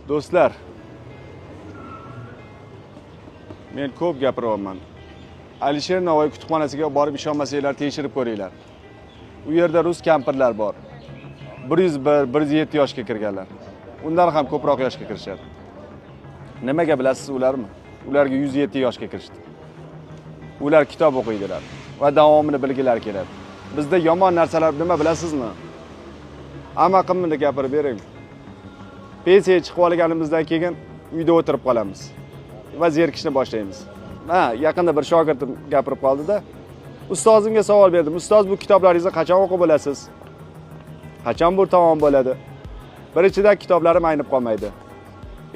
Do'stlar, men ko'p gapiryapman. Alisher Navoiy kutubxonasiga borib ishonmasanglar tekshirib ko'ringlar. U yerda rus kampirlar bor. 101, 107 yoshga kirganlar. Undan ham ko'proq yoshga kirishadi. Nimaga bilasiz ularmi? Ularga 107 yoshga kirishdi. Ular kitob o'qiydilar va davomini bilgilari keladi. Bizda yomon narsalar nima bilasizmi? Amaqimni gapirib bering. Pensiyaga chiqib olganimizdan keyin uyda o'tirib qolamiz va zerikishni boshlaymiz. Ha, yaqinda bir shogirdim gapirib qoldi-da. Ustozimga savol berdim. Ustoz, bu kitoblaringizni qachon o'qib bo'lasiz? Qachon bu tamom bo'ladi? Birinchidan kitoblarim aynib qolmaydi.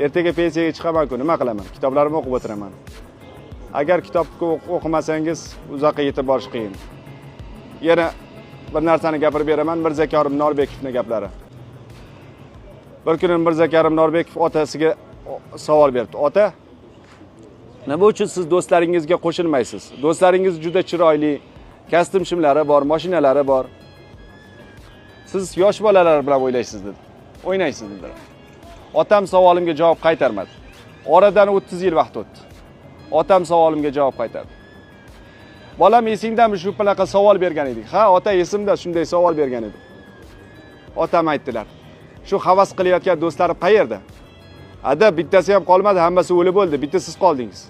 Ertaga pensiyaga chiqaman-ku, nima qilaman? Kitoblarimni o'qib o'tiraman. Agar kitobni o'qimasangiz, uzoqqa yetib borish qiyin. Yana bir narsani gapirib beraman, Mirzakarim Norbekovning gaplari. Bir kuni Mirzakarim Norbekov otasiga savol berdi. Ota, nima uchun siz do'stlaringizga qo'shilmaysiz? Do'stlaringiz juda chiroyli, kostyum shimlari bor, mashinalari bor. Siz yosh bolalar bilan o'ynaysiz dedi. O'ynaysiz dedi. Otam savolimga javob qaytarmadi. Oradan 30 yil vaqt o'tdi. Otam savolimga javob qaytardi. Bolam, esingdami shu bunaqa savol bergan edik? Ha, ota, esimda, shunday savol bergan edim. Otam aytdilar. Shu havas qilayotgan do'stlarim qayerda? Ada, bittasi ham qolmadi, hammasi o'lib bo'ldi, bitta siz qoldingiz.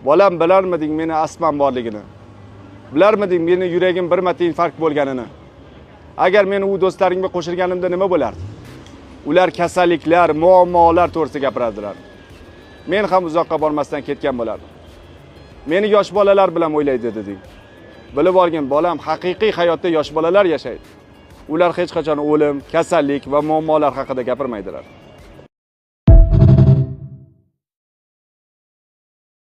Bolam, bilarmiding meni asman borligini? Bilarmiding meni yuragim bir marta infarkt bo'lganini? Agar men u do'stlarimga qo'shilganimda nima bo'lardi? Ular kasalliklar, muammolar to'g'risida gapirardilar. Men ham uzoqqa bormasdan ketgan bo'lardim. Meni yosh bolalar bilan o'ylaydi deding. Bilib olgin, bolam, haqiqiy hayotda yosh bolalar yashaydi. Ular hech qachon o'lim, kasallik va muammolar haqida gapirmaydilar.